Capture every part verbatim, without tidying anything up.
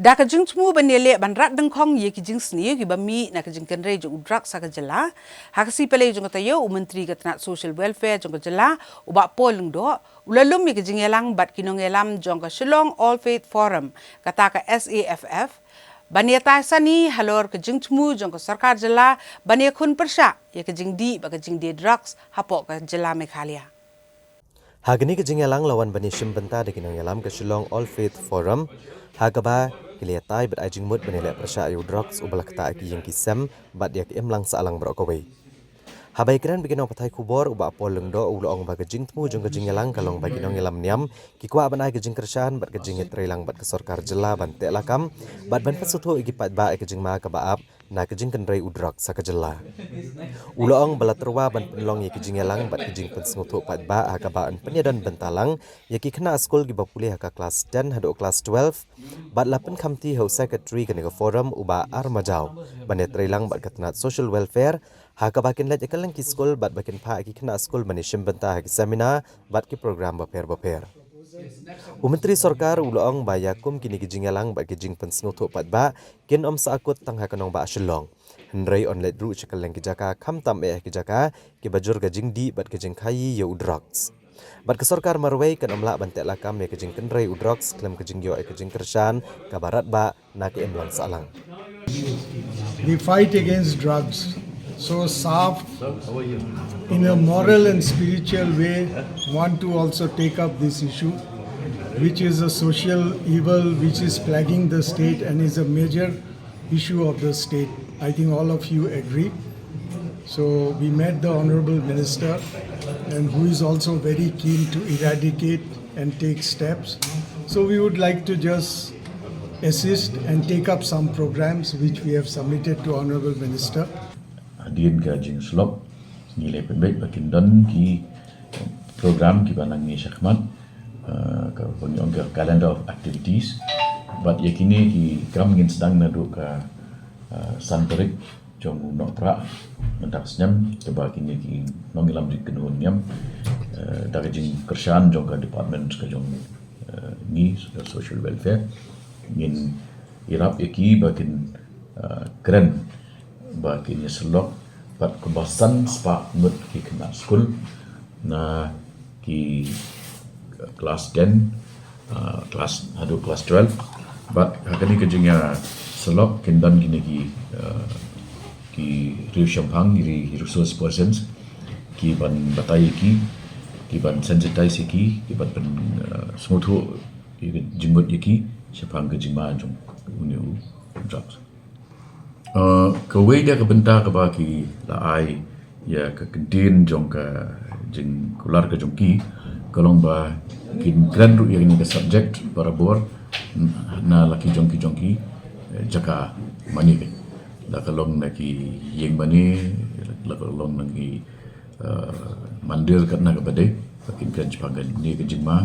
Da ka jingthmu ban ïaleh ban rat dyngkhong ïa ki jingsniew kiba mih na ka jingkynrei jong u drugs ha ka jylla, ha ka sngi Palei jong ka taïew, u Myntri ka tnat Social Welfare jong ka jylla, u Bah Paul Lyngdoh, u la lum ïa ka jingïalang bad ki nongïalam jong ka Shillong All Faith Forum, kata ka S A F F, ban ïatai sani halor ka jingthmu jong ka sorkar jylla ban ïakhun pyrshah ïa ka jingdih bad ka jingdie drugs hapoh ka jylla Meghalaya. Ha kane ka jingïalang la wan ban ïashim bynta da ki nongïalam ka Shillong All Faith Forum, ha kaba ki la ïatai bad ai jingmut ban ïaleh pyrshah ïa u drugs uba la ktah ïa ki ïing ki sem bad ïa ka imlang sahlang baroh kawei. Haba ïakren bad ki nongpathai khubor, u Bah Paul Lyngdoh u la ong ba ka jingthmu jong ka jingïalang ka long ba ki nongïalam niam ki kwah ban ai ka jingkyrshan bad ka jingïatreilang bad ka sorkar jylla ban teh lakam bad ban pynsngewthuh ïa ki paidbah ïa ka jingma kaba ap na ka jingkynrei u drugs ha ka jylla. U la ong ba la tyrwa ban pynlong ïa ka jingïalang bad ka jingpynsngewthuh paidbah ha kaba yn pynïadon bynta lang ïa ki khynnah skul kiba pule ha ka klas ten haduh klas twelve, bad la pynkhamti ha u Secretary kane ka forum, u Bah R Majaw, ban ïatreilang bad ka tnat Social Welfare ha kaba kin leit ïa kylleng ki skul bad ba kin phah ïa ki khynnah skul ban ïashim bynta ha ki seminar bad ki program bapher bapher. U Myntri Sorkar u la ong ba ïa kum kine ki jingïalang bad ki jingpynsngewthuh paidbah kin ym sa akut tang ha ka nongbah Shillong, hynrei yn leit ruh sha kylleng ki jaka, khamtam eh ki jaka kiba jur ka jingdih bad ka jingkhaii ïa u drugs. Bad ka sorkar marwei kan ym lah ban teh lakam ïa ka jingkynrei u drugs khlem ka jingïoh ïa ka jingkyrshan kaba radbah na ka imlang sahlang. The fight against drugs. So SAF, in a moral and spiritual way, want to also take up this issue, which is a social evil which is plaguing the state and is a major issue of the state. I think all of you agree. So we met the Honorable Minister, and who is also very keen to eradicate and take steps. So we would like to just assist and take up some programs which we have submitted to Honorable Minister. Hadien ka jingslok, ngi leh pynbeit ba kin don ki program kiba nang ngi shakhmat, uh, ka ngi ong ka calendar of activities. Bad ïa kine ki kam ngin sdang naduh ka uh, san tarik jong u Nohprah mynta ka snem, kaba kine ki nongïalam jingkynhun niam, uh, da ka jingkyrshan jong ka department ka jong uh, ngi, social welfare, ngin ïarap ïa ki ba kin uh, kren ba kin ïasyllok pat kumba san spah ngut ki khynnah skul na ki klas ten, uh, klas haduh klas twelve. Bad ha kane ka jingïasyllok kin don kine ki uh, ki riewshemphang, ki resource persons, ki ban batai ïa ki, ki ban sensitize ïa ki, ki ban pynsngewthuh ïa ka jingmut ïa ki shaphang ka jingma jong une u drugs. Uh, kawei de ka bynta kaba ki la ai ïa ka ktien jong ka jingkular ka jong ki, ka long ba kin kren ruh ïa kane ka subject barabor na la ki jong ki jong ki jaka mane, la ka long na ki ïing mane, la ka long na ki uh, mandir kat na ka ba dei, ba kin kren shaphang kane ka jingma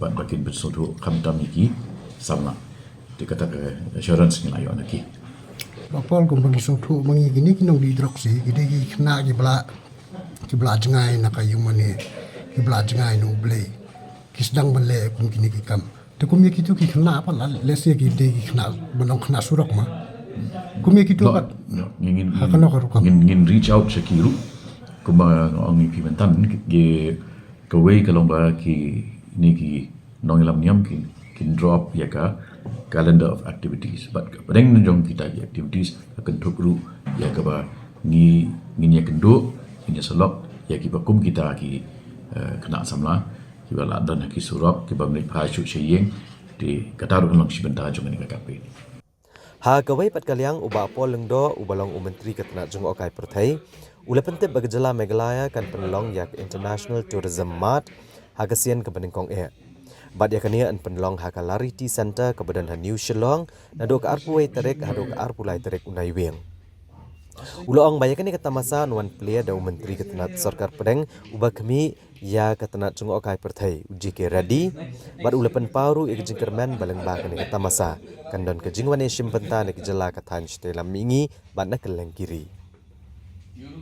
bad ba kin pynsngewthuh khamtam ïa ki samla. Te kata ka assurance ngi la ïoh na ki. Ba Paul, kumba ngi sngewthuh ma ngi, kine ki nongdih drugs hi ki dei ki khynnah kiba la, kiba la jngai na ka ïing mane, kiba la jngai na U Blei. Ki sdang ban leh kum kine ki kam. Te kum ïa kito ki khynnah pat, la lehse ki dei ki khynnah ban long khynnah surok ma. Kum ïa kito pat, ha kano ka rukom? Ngin reach out sha ki ruh, kumba nga ong ïa phi mynta, kawei ka long ba kine ki nongïalam niam kin drop ïa ka calendar of activities. Bad ka pdeng na jong kita ki activities ka kynthup ruh ïa kaba ngi, ngin ïakynduh, ngin ïasyllok ïa kiba kum kita ki khynnah samla kiba la don ha ki surok, kiba mlien phai shuh sha ïing. Te kata ruh kan long shi bynta jong kane ka campaign. Ha kawei pat ka liang, u Bah Paul Lyngdoh uba long u Myntri ka tnat jngohkai pyrthei u la pyntip ba ka jylla Meghalaya kan pynlong ïa ka International Tourism Mart ha ka sien kaba nyngkong eh. Bad ïa kane yn pynlong ha ka Lariti Centre kaba don ha New Shillong naduh ka arphew wei tarik haduh ka arphew lai tarik u Naiwieng. U la ong ba ïa kane ka tamasa yn wan plie da u Myntri ka tnat sorkar pdeng uba khmih ïa ka tnat jngohkai pyrthei u G K Reddy, bad u la pynpaw ruh ïa ka jingkyrmen ba lyngba kane ka tamasa kan don ka jingwan ïashim bynta na ki jylla ka thaiñ shatei lam mihngi bad na kylleng ki ri.